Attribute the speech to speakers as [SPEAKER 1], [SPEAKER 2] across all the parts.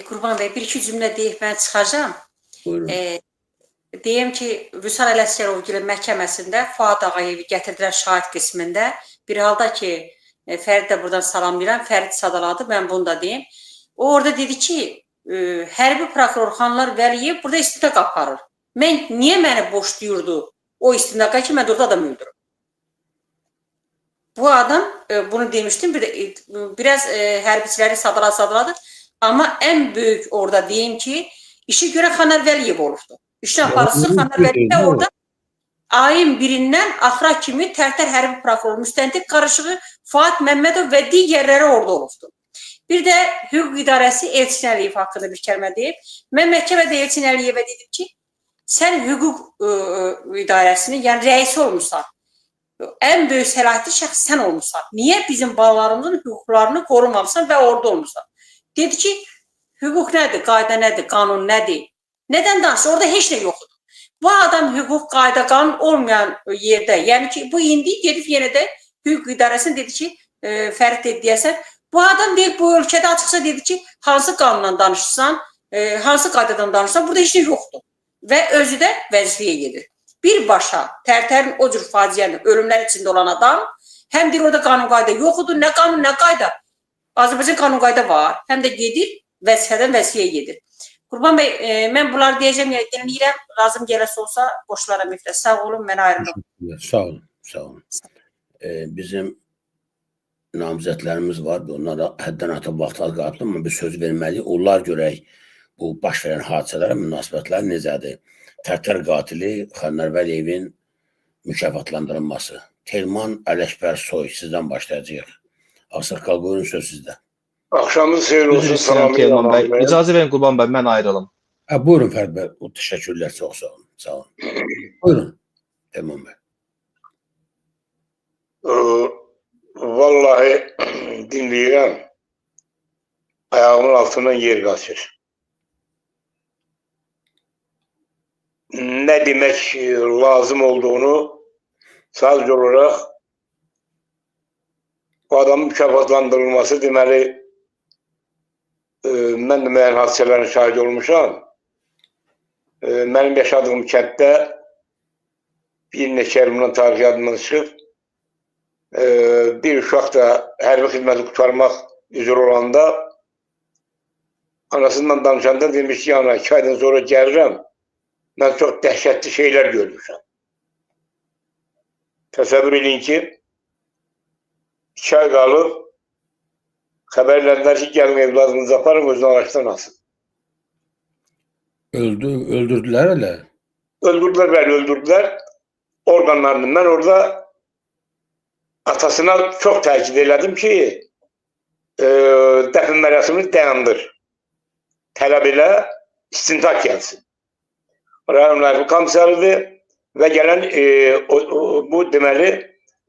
[SPEAKER 1] Qurban bəy, bir-iki cümlə deyib mən çıxacağam.
[SPEAKER 2] Buyurun.
[SPEAKER 1] Deyim ki, Vüsal Ələsgərovgilin məhkəməsində Fuad Ağayevi gətirdilər şahid qismində. Bir halda ki, Fərid də buradan salamlayıram. Fərid sadaladı, mən bunu da deyim. O orada dedi ki, hərbi prokuror Xanlar Vəliyev burada istintaq aparır. Mən niyə məni boşlayırdı o istintaqa ki, mən də orada adam öldürüm? Bu adam bunu demişdim, bir də biraz hərbiçiləri sadaladı. Amma ən böyük orada deyim ki, işi görə Xanlar Vəliyev olubdu. İşin aparıcısı Xanlar Vəliyev orada ayın birindən axıra kimi Tərtər hərbi prokuror müstəntiq qarışığı Fuad Məmmədov və digərləri orada olubdu. Bir də hüquq idarəsi Elçin Əliyev haqqında bir kəlmə deyib. Mən məhkəmədə Elçin Əliyevə dedim ki, sən hüquq idarəsinin, yəni rəisi olmuşsan. Ən böyük səlahiyyətli şəxs sən olmuşsan. Niyə bizim balalarımızın hüquqlarını qorumamısan və orada olmuşsan? Dedi ki, hüquq nədir, qayda nədir, qanun nədir? Nədən danışır? Orada heç nə yoxdur. Bu adam hüquq, qayda, qanun olmayan yerdə, yəni ki, bu indi gedib yenə də hüquq idarəsində dedi ki, Fərid dedi deyəsən, bu adam deyir, bu ölkədə açıqca dedi ki, hansı qanundan danışırsan, hansı qaydadan danışırsan, burada heç nə yoxdur. Və özü də vəzifəyə gedir. Birbaşa Tərtərin o cür faciənin, ölümlər içində olan adam, həm deyir orada qanun qayda yoxdur, nə qanun, nə qayda. Azərbaycan qanun qayda var, həm də gedir, vəzifədən vəzifəyə gedir. Qurban bəy, mən bunları deyəcəm, yəni dinləyirəm, lazım gələsi olsa qoşularam efirə. Sağ olun, mən ayrılım.
[SPEAKER 2] Sağ olun, sağ olun. Bizim namizədlərimiz var, onlara həddən artıq vaxt az qalıb, amma bir söz verməliyik. Onlar görək bu baş verən hadisələrə münasibətlər necədir? Tərtər qatili Xanlar Vəliyevin mükafatlandırılması. Telman Ələkbər Soy, sizdən başlayacağıq. Ağsaqqal, buyurun, söz sizdə.
[SPEAKER 3] Axşamınız xeyir olsun.
[SPEAKER 4] Üzr istəyirəm Telman bəy. İcazə verin Qurban bəy, mən ayrılım.
[SPEAKER 2] Buyurun Fərid bəy. Təşəkkürlər, çox sağ olun. Sağ olun. Buyurun Telman bəy.
[SPEAKER 3] Vallahi dinləyirəm. Ayağımın altından yer qaçır. Nə demək lazım olduğunu sadəcə olaraq bu adamın mükafatlandırılması, deməli, mən də müəyyən hadisələrin şahidi olmuşam. Mənim yaşadığım kənddə bir neçə il bundan tarix yadımdan çıxıb, bir uşaq da hərbi xidməti qurtarmaq üzrə olanda anasından danışanda demiş ki, ana, 2 aydan sonra gəlirəm, mən çox dəhşətli şeylər görmüşəm. Təsəvvür edin ki, 2 ay qalıb, xəbər elədilər ki, gəlin evladınızı aparın, özünü ağacdan asın.
[SPEAKER 2] Öldürdülər elə?
[SPEAKER 3] Öldürdülər, bəli, öldürdülər. Orqanlarını. Mən orada atasına çox təkid elədim ki, dəfn mərasimini dayandır. Tələb elə, istintaq gəlsin. Rayon hərbi komissarıdır və gələn bu deməli,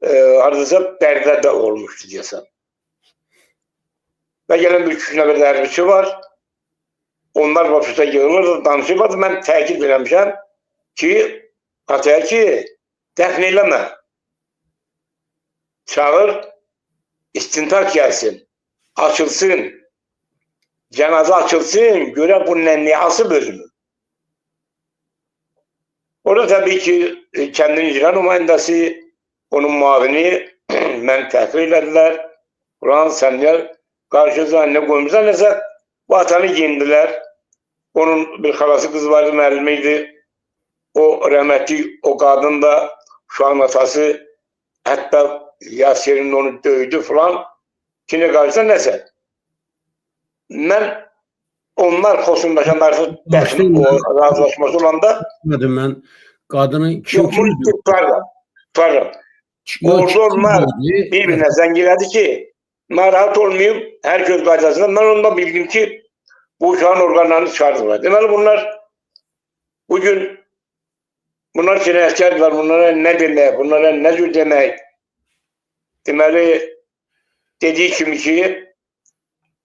[SPEAKER 3] haradasa Bərdədə də olmuşdu deyəsən. Və gələn bir 3 nəfər hərbiçi var. Onlar vəfəsə yığılırdı, danışırlar. Mən təkid eləmişəm ki, ataya ki, dəfn eləmə. Çağır, istintaq gəlsin, açılsın, cənazə açılsın, görə bu nə asıb özünü. Orada təbii ki, kəndin icra nümayəndəsi, onun müavini məni təhqir elədilər. Ulan sən niyə qarşıza nə qoymuşsan, nəsə bu atanı giyindilər. Onun bir xalası qız vardı, müəllimi idi. O rəhmətli, o qadın da uşağın atası, hətta yas yerində onu döydü filan. Kinə qarşıza nəsə. Mən onlar xoşunlaşanda artıq dəfn o razılaşması olanda
[SPEAKER 2] mən qadının kim
[SPEAKER 3] kim tutarım. Orada onlar bir-birinə zəng elədi ki, narahat olmayım, hər göz qaydasında. Mən ondan bildim ki, bu uşağın orqanlarını çıxardılar. Deməli bunlar bugün bunlar cinayətkardılar, bunlara nə demək, bunlara nə cür demək. Deməli, dediyi kimi ki,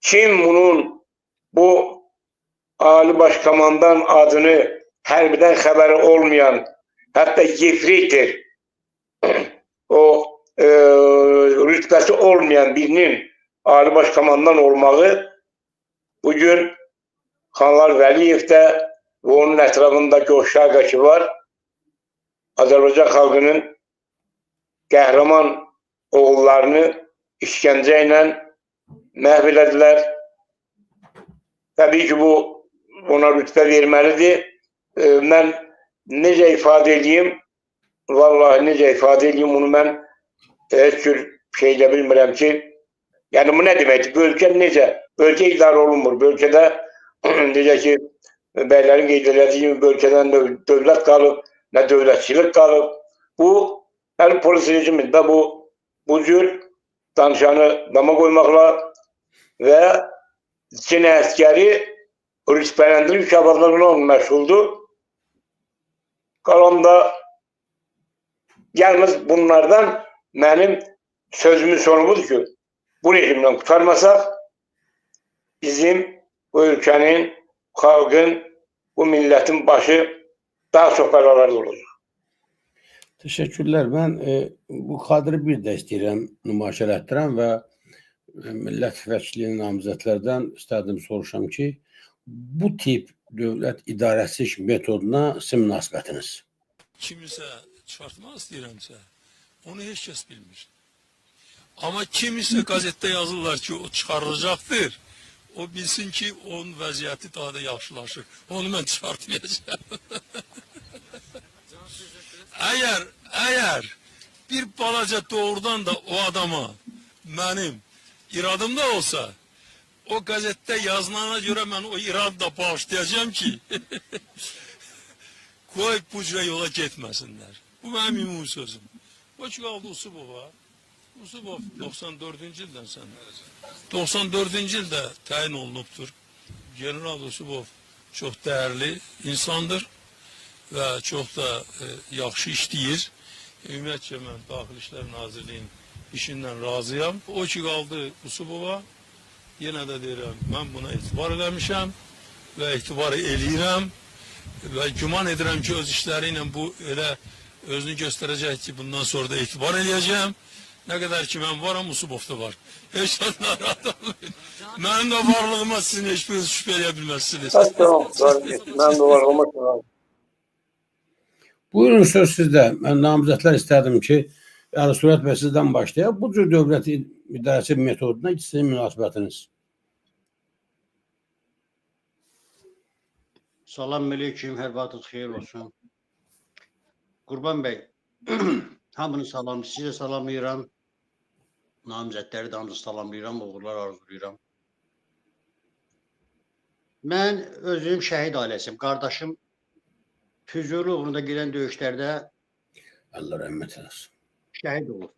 [SPEAKER 3] kim bunun bu Ali Başkomandan adını hərbidən xəbəri olmayan, hətta yefreytir, o rütbəsi olmayan birinin Ali Başkomandan olmağı bugün Xanlar Vəliyev də və onun ətrafındakı o şaqası var, Azərbaycan xalqının qəhrəman oğullarını işgəncə ilə məhv elədilər. Təbii ki, bu ona rütbə verməlidir. Mən necə ifadə edeyim, vallahi necə ifadə edeyim, bunu mən heç cür şey də bilmirəm ki, yəni bu nə deməkdir? Bölgə necə? Bölgə idarə olunmur. Bölgədə necə ki, bəylərin qeyd elədiyi kimi bölgədən nə dövlət qalıb, nə dövlətçilik qalıb. Bu, yəni polis rejimində bu cür danışanı dama qoymaqla və cinayətkəri rütbələndirib mükafatlarla məşğuldur. Qalan da yalnız bunlardan mənim sözümün sonu budur ki, bu rejimdən qurtarmasaq bizim bu ölkənin, xalqın, bu millətin başı daha çox bəlalarda olacaq.
[SPEAKER 2] Təşəkkürlər. Mən bu kadrı bir də istəyirəm nümayiş elətdirəm və millət vəkili namizədlərdən istərdim soruşam ki, bu tip dövlət idarəsi metoduna sizin münasibətiniz?
[SPEAKER 5] Kimisə çıxartmaq istəyirəmsə, onu heç kəs bilmir. Amma kimisə qəzetdə yazırlar ki, o çıxarılacaqdır, o bilsin ki, onun vəziyyəti daha da yaxşılaşır. Onu mən çıxartmayacağam. Əgər bir balaca doğrudan da o adama mənim iradım da olsa, o qəzetdə yazılana görə mən o iradı da bağışlayacağam ki, qoy bu cürə yola getməsinlər. Bu mənim ümumi sözüm. O ki qaldı Usubova. Usubov 94-cü ildən sən. 94-cü ildə təyin olunubdur. General Usubov çox dəyərli insandır və çox da yaxşı işləyir. Ümumiyyətcə mən Daxili İşlər Nazirliyinin işindən razıyam. O ki qaldı Usubova, yenə də deyirəm, mən buna etibar eləmişəm və etibar eləyirəm və güman edirəm ki, öz işləri ilə bu elə özünü göstərəcək ki, bundan sonra da etibar eləyəcəyəm. Nə qədər ki mən varam, Usubov da var. Heç nə narahat olmayın. Mənim də varlığıma sizin heç biriniz şübhə eləyə bilməzsiniz.
[SPEAKER 3] Mən də varlığıma şübhə.
[SPEAKER 2] Buyurun, söz sizdə. Mən namizədlər istərdim ki, yəni Sürət bəy sizdən başlayaq. Bu cür dövlət idarəsi metoduna sizin münasibətiniz.
[SPEAKER 6] Salam aleyküm, hər vaxtınız xeyir olsun. Qurban bəy, hamını salam, sizə salamlayıram. Namizədləri də hamısını salamlayıram, uğurlar arzulayıram. Mən özüm şəhid ailəsiyim. Qardaşım Füzuli uğrunda gedən döyüşlərdə
[SPEAKER 2] Allah rəhmət eləsin.
[SPEAKER 6] Şəhid olub.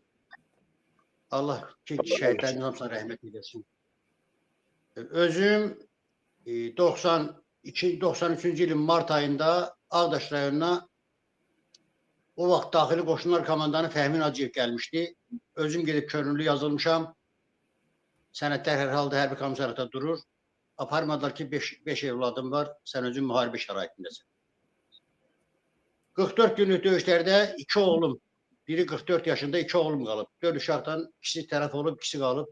[SPEAKER 6] Allah ki, şəhidlərin hamısına rəhmət eləsin. Özüm 92-93-cü ilin mart ayında Ağdaş rayonuna o vaxt Daxili Qoşunlar Komandanı Fəhmin Hacıyev gəlmişdi. Özüm gedib könüllü yazılmışam. Sənədlər hər halda hərbi komissariatda durur. Aparmadılar ki, 5 evladım var, sən özün müharibə şəraitindəsən. 44 günlük döyüşlərdə 2 oğlum, biri 44 yaşında, 2 oğlum qalıb. 4 uşaqdan ikisi tərəf olub, ikisi qalıb.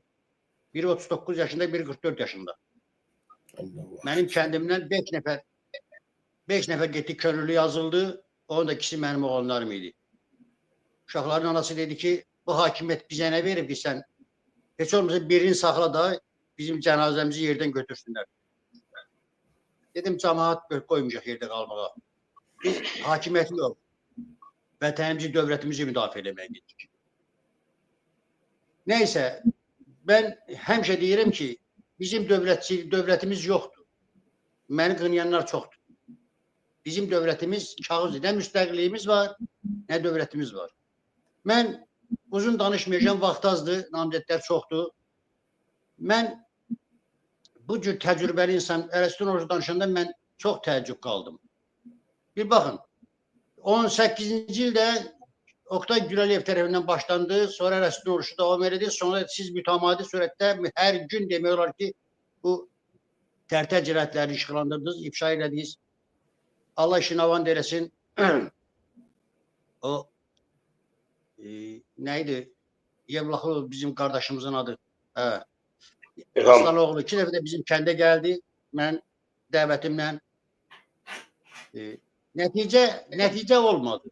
[SPEAKER 6] Biri 39 yaşında, biri 44 yaşında. Mənim kəndimdən 5 nəfər getdi, könüllü yazıldı. Onun da ikisi mənim oğlanlarım idi. Uşaqların anası dedi ki, bu hakimiyyət bizə nə verib ki, sən heç olmasa birini saxla da bizim cənazəmizi yerdən götürsünlər. Dedim, cəmaat qoymayacaq yerdə qalmağa. Biz hakimiyyəti yox, vətənimizi, dövlətimizi müdafiə eləməyə getdik. Neysə, mən həmişə deyirəm ki, bizim dövlətimiz yoxdur. Məni qınayanlar çoxdur. Bizim dövlətimiz kağızdır. Nə müstəqilliyimiz var, nə dövlətimiz var. Mən uzun danışmayacağım, vaxt azdır, namizədlər çoxdur. Mən bu cür təcrübəli insan, Ərəstun Orucu danışanda mən çox təəccüb qaldım. Bir baxın, 18-ci ildə Oqtay Gürəliyev tərəfindən başlandı, sonra Ərəstun Orucu davam elədi, sonra siz mütəmadi surətdə hər gün demək olar ki, bu tərtər cinayətlərini işıqlandırdınız, ifşa elədiniz. Allah işini avant eləsin. O neydi? Yevlaxlı bizim qardaşımızın adı. Hə. Aslanoğlu 2 dəfə də bizim kəndə gəldi. Mən dəvətimlə. Nəticə olmadı.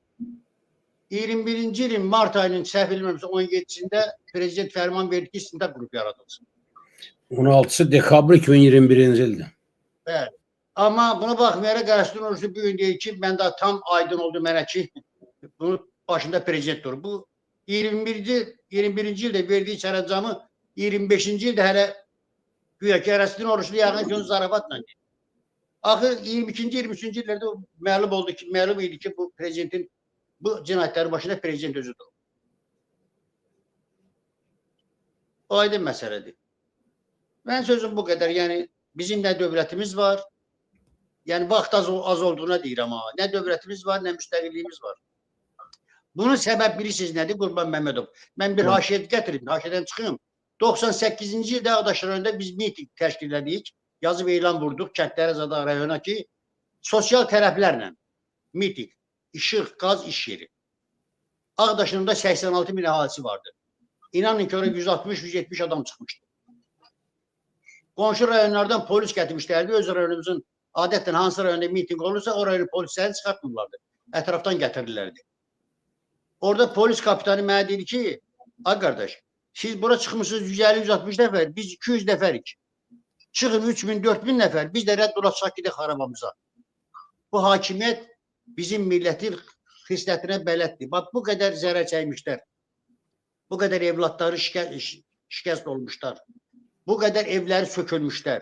[SPEAKER 6] 21-ci ilin mart ayının səhv eləmirəmsə 17-sində prezident fərman verdi ki, istintaq qrupu yaradılsın.
[SPEAKER 2] 16-sı dekabr 2021-ci ildə.
[SPEAKER 6] Bəli. Amma buna baxmayaraq Qərəstin Oruçlu bu gün deyir ki, mən daha tam aydın oldu mənə ki, bunun başında prezident durur. Bu 21-ci ildə verdiyi sərəncamı 25-ci ildə hələ güya ki, Qərəstin Oruçlu yəqin ki, onu zarafatla deyir. Axı 22-ci, 23-cü illərdə məlum oldu ki, məlum idi ki, bu prezidentin bu cinayətlərin başında prezident özü durur. O aydın məsələdir. Mən sözüm bu qədər. Yəni bizim nə dövlətimiz var, yəni vaxt az olduğuna deyirəm ha. Nə dövlətimiz var, nə müstəqilliyimiz var. Bunun səbəb bilirsiniz nədir Qurban Məmmədov? Mən bir haşiyə gətirim, haşiyyədən çıxım. 98-ci ildə Ağdaş rayonunda biz miting təşkil elədik. Yazıb elan vurduq kəndlərə, zada rayona ki, sosial tərəflərlə miting, işıq, qaz, iş yeri. Ağdaşın da 86 min əhalisi vardı. İnanın ki, oraya 160-170 adam çıxmışdı. Qonşu rayonlardan polis gətirmişlərdi. Öz rayonumuzun adətən hansı rayonda miting olursa o rayonun polislərini çıxartmırlardı. Ətrafdan gətirirlərdi. Orada polis kapitanı mənə dedi ki, ay qardaş, siz bura çıxmışsınız 150-160 nəfər, biz 200 nəfərik. Çıxın 3000, 4000 nəfər, biz də rədd olacaq gedək arabamıza. Bu hakimiyyət bizim millətin xislətinə bələddir. Bax, bu qədər zərər çəkmişlər. Bu qədər evlatları şikəst olmuşlar. Bu qədər evləri sökülmüşlər.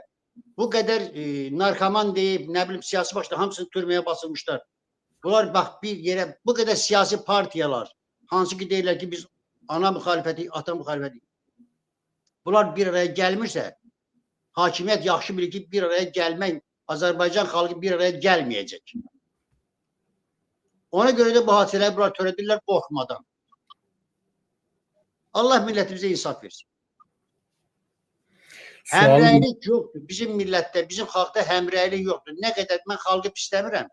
[SPEAKER 6] Bu qədər narkoman deyib, nə bilim, siyasi başda hamısını türməyə basılmışlar. Bunlar bax bir yerə, bu qədər siyasi partiyalar, hansı ki deyirlər ki, biz ana müxalifəti, ata müxalifəti. Bunlar bir araya gəlmirsə, hakimiyyət yaxşı bilir ki, bir araya gəlmək, Azərbaycan xalqı bir araya gəlməyəcək. Ona görə də bu hadisələri bunlar törədirlər qorxmadan. Allah millətimizə insaf versin. Həmrəylik yoxdur. Bizim millətdə, bizim xalqda həmrəylik yoxdur. Nə qədər mən xalqı pisləmirəm,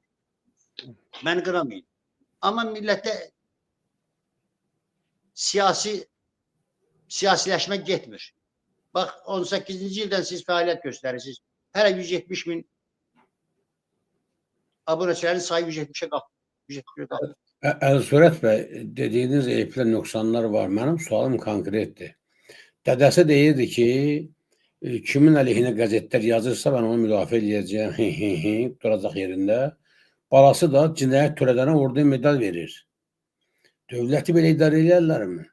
[SPEAKER 6] məni qıramayın. Amma millətdə siyasiləşmə getmir. Bax, 18-ci ildən siz fəaliyyət göstərirsiniz. Hələ 170 min abunəçilərin sayı 170-ə qalxdı. 170-ə qalxdı.
[SPEAKER 2] Əzizsurət bəy, dediyiniz eyiblər, nöqsanlar var. Mənim sualım konkretdir. Dədəsi deyirdi ki, kimin əleyhinə qəzetlər yazırsa mən onu müdafiə eləyəcəyəm, duracaq yerində. Balası da cinayət törədənə orada medal verir. Dövləti belə idarə eləyərlərmi?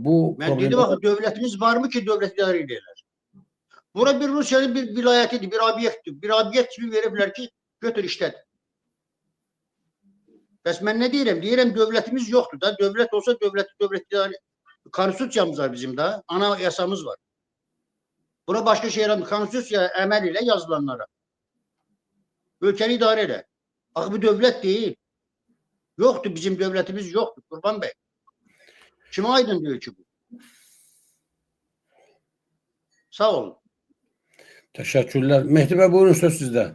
[SPEAKER 2] Bu
[SPEAKER 6] mən dedim axı, dövlətimiz varmı ki, dövləti idarə eləyərlər? Bura bir Rusiyanın bir vilayətidir, bir obyektdir. Bir obyekt kimi veriblər ki, götür işlət. Bəs mən nə deyirəm? Deyirəm, dövlətimiz yoxdur da. Dövlət olsa dövləti idarə... Konstitusiyamız var bizim da. Ana yasamız var. Buna başqa şey yaramır. Konstitusiya əməl ilə yazılanlara. Ölkəni idarə elə. Axı bu dövlət deyil. Yoxdur, bizim dövlətimiz yoxdur Qurban bəy. Kimə aydın deyil ki bu? Sağ olun.
[SPEAKER 2] Təşəkkürlər. Mehdi bəy, buyurun, söz sizdə.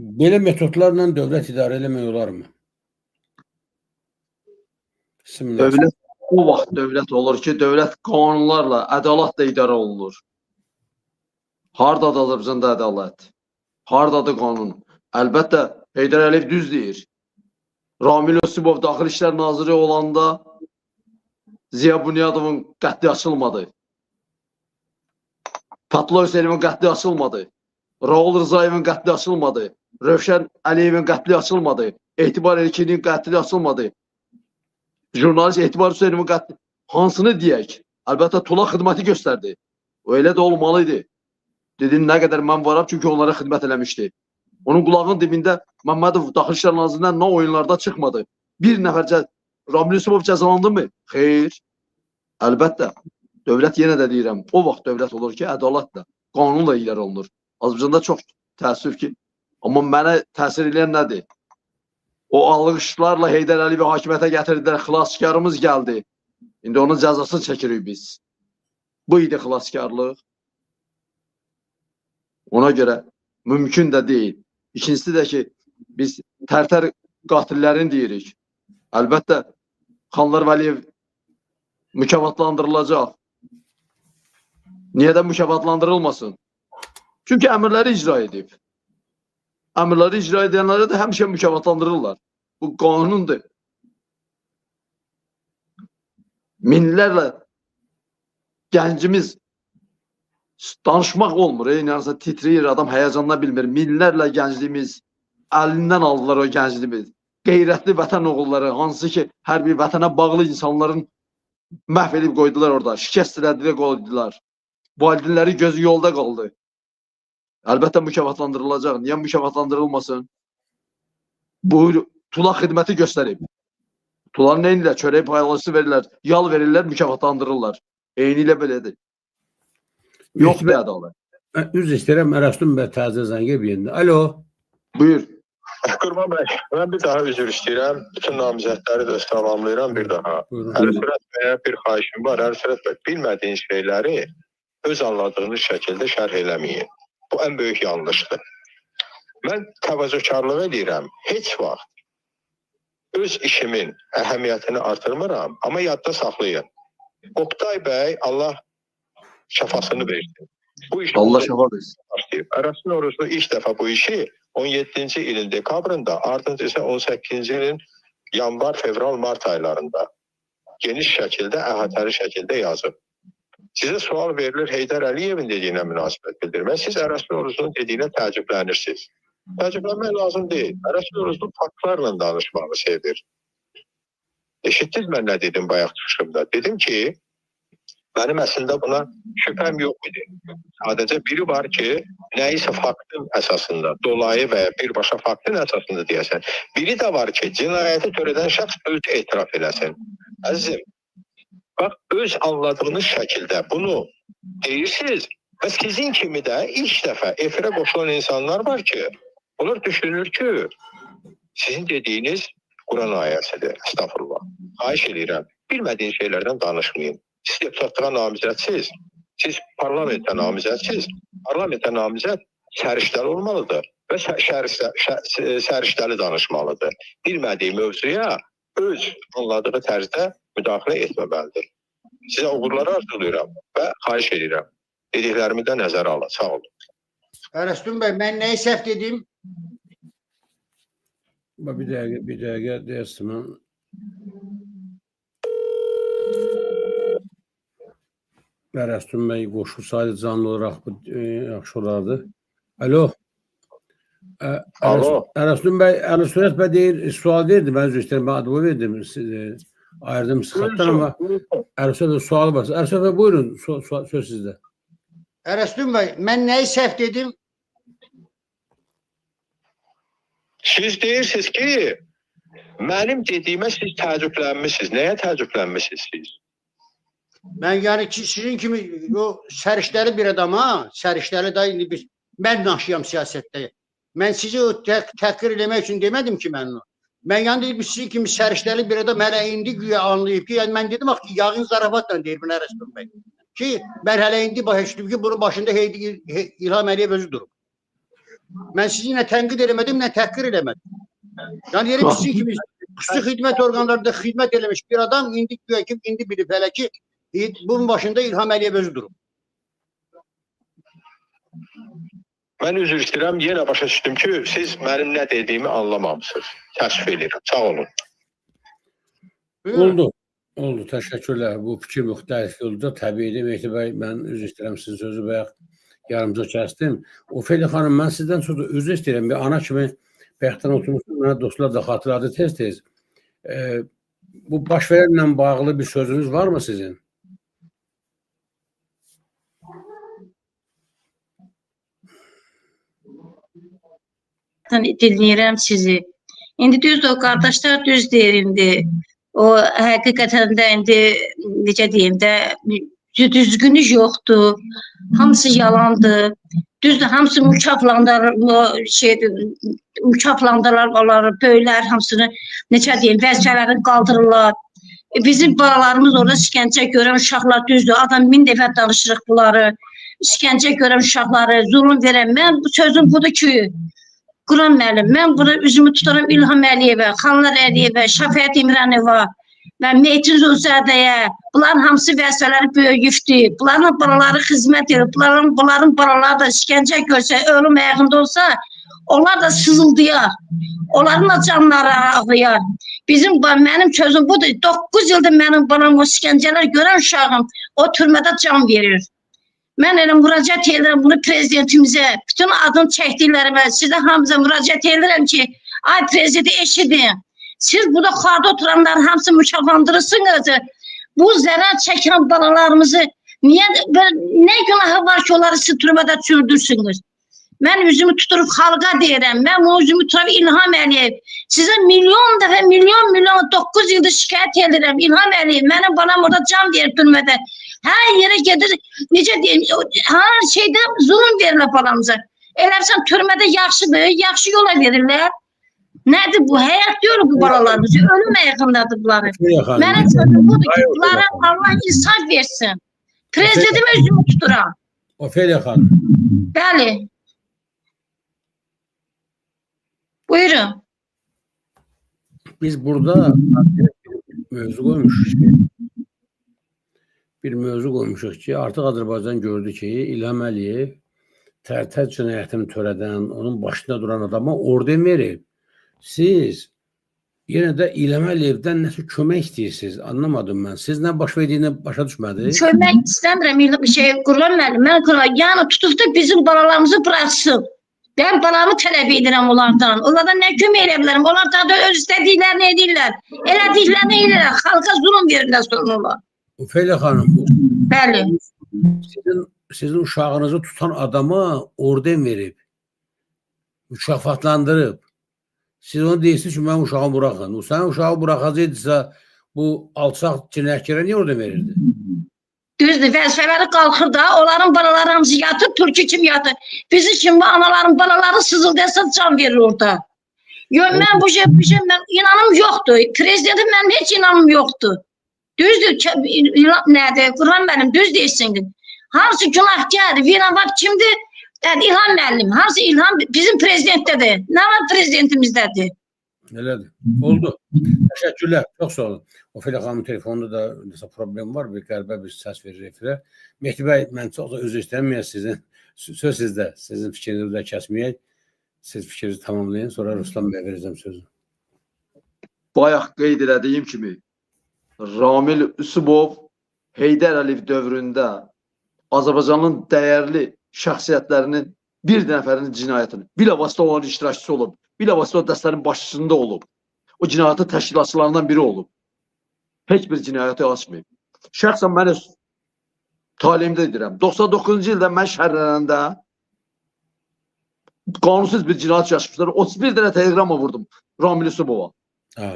[SPEAKER 2] Belə metodlarla dövlət idarə eləmək olarmı?
[SPEAKER 4] Dövlət o vaxt dövlət olur ki, dövlət qanunlarla, ədalətlə idarə olunur. Hardadır Azərbaycanda ədalət? Hardadır qanun? Əlbəttə, Heydər Əliyev düz deyir. Ramil Osibov Daxili İşlər Naziri olanda Ziya Bünyadovun qətli açılmadı. Fətullah Hüseynovun qətli açılmadı. Raul Rızayevin qətli açılmadı. Rövşən Əliyevin qətli açılmadı. Etibar Elkinin qətli açılmadı. Jurnalist Etibar Hüseynovun qətli. Hansını deyək? Əlbəttə, Tula xidməti göstərdi. O elə də olmalıydı. Dedim, nə qədər mən varam, çünki onlara xidmət eləmişdi. Onun qulağının dibində Məmmədov Daxili İşlər Nazirindən nə oyunlarda çıxmadı. Bir nəfər Ramil Yusubov cəzalandı mı? Xeyr. Əlbəttə, dövlət yenə də deyirəm, o vaxt dövlət olur ki, ədalətlə, qanunla idarə olunur. Azərbaycanda çox təəssüf ki, amma mənə təsir eləyən nədir? O alqışlarla Heydər Əliyevi hakimiyyətə gətirdilər, xilaskarımız gəldi. İndi onun cəzasını çəkirik biz. Bu idi xilaskarlıq. Ona görə mümkün də deyil. İkincisi də ki, biz tərtər qatillərini deyirik. Əlbəttə, Xanlar Vəliyev mükafatlandırılacaq. Niyə də mükafatlandırılmasın? Çünki əmrləri icra edib. Əmrləri icra edənlərə də həmişə mükafatlandırırlar. Bu qanundur. Minlərlə gəncimiz danışmaq olmur. Eyni titrəyir, adam həyəcandan bilmir. Minlərlə gəncliyimiz əlindən aldılar o gəncliyimiz. Qeyrətli vətən oğulları, hansı ki hər bir vətənə bağlı insanların məhv edib qoydular orada. Şikəst elədilər, qoydular. Valideynləri gözü yolda qaldı. Əlbəttə mükafatlandırılacaq. Niyə mükafatlandırılmasın? Bu Tula xidməti göstərib. Tulanın nə edirlər? Çörək paylaşısı verirlər, yal verirlər, mükafatlandırırlar. Eynilə belədir. Yoxdur ədalət.
[SPEAKER 2] Üzr istəyirəm, Ərəstun bəy təzə zəng edib yenə. Alo.
[SPEAKER 4] Buyur.
[SPEAKER 7] Qurban bəy, mən bir daha üzr istəyirəm. Bütün namizədləri də salamlayıram bir daha. Əlifrət bəyə bir xahişim var. Əlifrət bəy, bilmədiyin şeyləri öz anladığınız şəkildə şərh eləməyin. Bu ən böyük yanlışdır. Mən təvazökarlıq edirəm. Heç vaxt öz işimin əhəmiyyətini artırmıram, amma yadda saxlayın. Oqtay bəy, Allah şəfasını versin. Bu işi
[SPEAKER 4] Allah şəfa versin.
[SPEAKER 7] Başlayıb. Ərəfin Oruzlu ilk dəfə bu işi 17-ci ilin dekabrında, ardınca isə 18-ci ilin yanvar, fevral, mart aylarında geniş şəkildə, əhatəli şəkildə yazıb. Sizə sual verilir Heydər Əliyevin dediyinə münasibət bildirmək. Siz Ərəfin Oruzlunun dediyinə təəccüblənirsiniz. Təəccüblənmək lazım deyil. Ərəfin Oruzlu faktlarla danışmağı sevir. Eşitdiniz mən nə dedim bayaq çıxışımda? Dedim ki, mənim əslində buna şübhəm yox idi. Sadəcə biri var ki, nəyisə faktın əsasında, dolayı və ya birbaşa faktın əsasında deyəsən. Biri də var ki, cinayəti törədən şəxs öz etiraf eləsin. Əzizim, bax, öz anladığınız şəkildə bunu deyirsiniz və sizin kimi də ilk dəfə efirə qoşulan insanlar var ki, onlar düşünür ki, sizin dediyiniz Quran ayəsidir. Estağfurullah. Xahiş edirəm, bilmədiyin şeylərdən danışmayın. Siz deputatlığa namizədsiz, siz parlamentə namizədsiz. Parlamentə namizəd səriştəli olmalıdır və səriştəli danışmalıdır. Bilmədiyi mövzuya öz anladığı tərzdə müdaxilə etməməlidir. Sizə uğurlar arzulayıram və xahiş edirəm. Dediklərimi də nəzərə alın. Sağ olun.
[SPEAKER 6] Ərəstun bəy, mən nəyi səhv dedim?
[SPEAKER 2] Bir dəqiqə, bir dəqiqə deyəsən mən. Ərəstun bəy qoşulsaydı canlı olaraq bu yaxşı olardı. Alo.
[SPEAKER 7] Alo.
[SPEAKER 2] Ərəstun bəy, Əlifrət bəy deyir, sual verdi, mən üzr istəyirəm, mən adımı verdim, ayırdım xətdən, amma Ərəstun bəy sualı var. Ərəstun bəy, buyurun, söz sizdə.
[SPEAKER 6] Ərəstun bəy, mən nəyi səhv dedim?
[SPEAKER 7] Siz deyirsiniz ki, mənim dediyimə siz təəccüblənmişsiniz. Nəyə təəccüblənmişsiniz siz?
[SPEAKER 6] Mən yəni ki, sizin kimi o səriştəli bir adam ha, səriştəli da indi biz, mən naşıyam siyasətdə. Mən sizi o təhqir eləmək üçün demədim ki, mən onu. Mən yəni dedim, sizin kimi səriştəli bir adam hələ indi güya anlayıb ki, yəni mən dedim axı ki, yağın zarafatla deyir bunu Ərəstun bəy. Ki, mən hələ indi başa düşdüm ki, bunun başında İlham Əliyev özü durub. Mən sizi nə tənqid eləmədim, nə təhqir eləmədim. Yəni deyirəm sizin kimi xüsusi xidmət orqanlarında xidmət eləmiş bir adam indi güya ki, indi bilib hələ ki, bunun başında İlham Əliyev özü durub.
[SPEAKER 7] Mən üzr istəyirəm, yenə başa düşdüm ki, siz mənim nə dediyimi anlamamısınız. Təəssüf edirəm. Sağ olun.
[SPEAKER 2] Oldu. Oldu. Təşəkkürlər. Bu fikir müxtəlif oldu. Təbiidir. Mehdi bəy, mən üzr istəyirəm sizin sözü bayaq yarımca kəsdim. Ofeliya xanım, mən sizdən çox üzr istəyirəm. Bir ana kimi bayaqdan oturmuşsunuz, mənə dostlar da xatırladı tez-tez. Bu baş verənlə bağlı bir sözünüz varmı sizin?
[SPEAKER 8] Dinləyirəm sizi. İndi düzdür, o qardaşlar düz deyir indi. O həqiqətən də indi necə deyim də düzgünlük yoxdur. Hamısı yalandır. Düzdür, hamısı mükaflandırırlar onları, böyüklər hamısını necə deyim, vəzifələrini qaldırırlar. Bizim balalarımız orada işgəncə görən uşaqlar düzdür. Adam 1000 dəfə danışırıq bunları. İşgəncə görən uşaqları, zulüm verən. Mən bu sözüm budur ki, Quran müəllim, mən bura üzümü tutaram İlham Əliyevə, Xanlar Əliyevə, Şəfaət İmranova. Və Mehdi Zülzadəyə, bunların hamısı vəzifələri böyüyübdür. Bunların balaları xidmət edir. Bunların balaları da işgəncə görsə, ölüm ayağında olsa, onlar da sızıldayar. Onların da canları ağrıyar. Mənim sözüm budur. 9 ildir mənim balam o işgəncələr görən uşağım o türmədə can verir. Mən elə müraciət edirəm bunu prezidentimizə, bütün adını çəkdiklərimə, sizə hamıza müraciət edirəm ki, ay prezident eşidin. Siz burada yuxarıda oturanların hamısı mükafatlandırırsınız. Bu zərər çəkən balalarımızı niyə nə günahı var ki, onları siz türmədə çürdürsünüz? Mən üzümü tuturup xalqa deyirəm. Mən bu üzümü tuturup İlham Əliyev. Sizə milyon dəfə, milyon milyon 9 ildir şikayət edirəm. İlham Əliyev, mənim balam orada can verib türmədə. Hər yerə gedir, necə deyim, hər şeydə zulüm verirlər balamıza. Eləsən türmədə yaxşıdır, yaxşı yola verirlər. Nədir bu? Həyat deyil bu balalarımız. Ölüm ayağındadır bunları. Mənim sözüm budur ki, bunlara Allah insaf versin. Prezidentimə üzümü tuturam.
[SPEAKER 2] Ofeliya xanım.
[SPEAKER 8] Bəli. Buyurun.
[SPEAKER 2] Biz burada mövzu qoymuşuq ki, bir mövzu qoymuşuq ki, artıq Azərbaycan gördü ki, İlham Əliyev Tərtər cinayətini törədən, onun başında duran adama orden verib. Siz yenə də İlham Əliyevdən nəsə kömək istəyirsiniz. Anlamadım mən. Siz nə baş verdiyini başa düşmədiniz?
[SPEAKER 8] Kömək istəmirəm, Qurban müəllim. Mən Qurban, yəni tutub da bizim balalarımızı bıraxsın. Mən balamı tələb edirəm onlardan. Onlardan nə kömək eləyə bilərəm? Onlar da öz istədiklərini edirlər. Elədiklərini edirlər. Xalqa zulüm verirlər sonra onlar.
[SPEAKER 2] Ofeliya xanım, bu
[SPEAKER 8] Bəli.
[SPEAKER 2] sizin uşağınızı tutan adama orden verib, mükafatlandırıb. Siz onu deyirsiniz ki, mənim uşağımı buraxın. O sənin uşağı buraxacaqdısa, bu alçaq cinayətkara niyə orden verirdi?
[SPEAKER 8] Düzdür, vəzifələri qalxır da, onların balaları hamısı yatır, tülkü kimi yatır. Bizi kimi anaların balaları sızıldaysa can verir orada. Yox, mən bu şey, mən inanım yoxdur. Prezidentin mənim heç inanım yoxdur. Düzdür, nədir, Qurban müəllim, düz deyirsin. Hamısı günahkar, vinavat kimdir? Yəni, İlham müəllim, hamısı İlham bizim prezidentdədir. Nə var prezidentimizdədir?
[SPEAKER 2] Elədir. Oldu. Təşəkkürlər. Çox sağ olun. Ofeliya xanımın telefonunda da nəsə problem var. Bir qəribə bir səs verir efirə. Mehdi bəy, mən çox da üzr istəyirəm sizin. Söz sizdə. Sizin fikrinizi də kəsməyək. Siz fikrinizi tamamlayın. Sonra Ruslan bəyə verəcəm sözü.
[SPEAKER 4] Bayaq qeyd elədiyim kimi Ramil Üsubov Heydər Əliyev dövründə Azərbaycanın dəyərli şəxsiyyətlərinin bir nəfərinin cinayətini bilavasitə onların iştirakçısı olub, bilavasitə o dəstənin başçısında olub. O cinayətin təşkilatçılarından biri olub. Heç bir cinayəti açmayıb. Şəxsən mən öz taleyimdə edirəm. 99-cu ildə mən şəhərlənəndə qanunsuz bir cinayət yaşamışlar. 31 dənə teleqramma vurdum Ramil Üsubova.
[SPEAKER 2] Ha.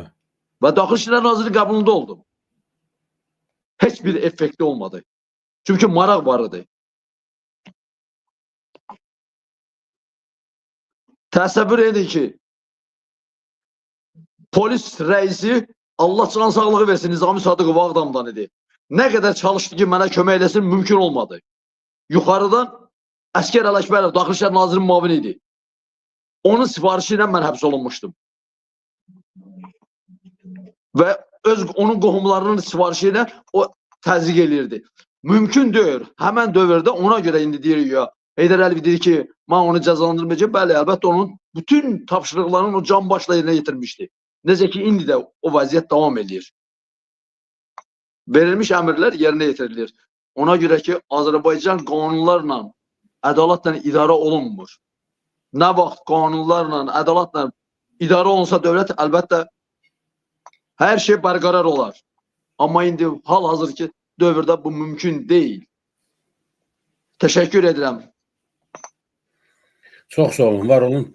[SPEAKER 4] Və Daxili İşlər Naziri qəbulunda oldum. Heç bir effekti olmadı. Çünki maraq var idi. Təsəvvür edin ki, polis rəisi Allah can sağlığı versin Nizami Sadıqov Ağdamdan idi. Nə qədər çalışdı ki, mənə kömək eləsin, mümkün olmadı. Yuxarıdan Əskər Ələkbərov Daxili İşlər Nazirinin müavini idi. Onun sifarişi ilə mən həbs olunmuşdum. Və öz onun qohumlarının sifarişi ilə o təzyiq eləyirdi. Mümkün deyil. Həmən dövrdə ona görə indi deyir ya, Heydər Əliyev deyir ki, mən onu cəzalandırmayacağam. Bəli, əlbəttə onun bütün tapşırıqlarını o can başla yerinə yetirmişdi. Necə ki, indi də o vəziyyət davam eləyir. Verilmiş əmrlər yerinə yetirilir. Ona görə ki, Azərbaycan qanunlarla, ədalətlə idarə olunmur. Nə vaxt qanunlarla, ədalətlə idarə olunsa dövlət, əlbəttə hər şey bərqərar olar. Amma indi hal-hazırki dövrdə bu mümkün deyil. Təşəkkür edirəm.
[SPEAKER 2] Çox sağ olun, var olun.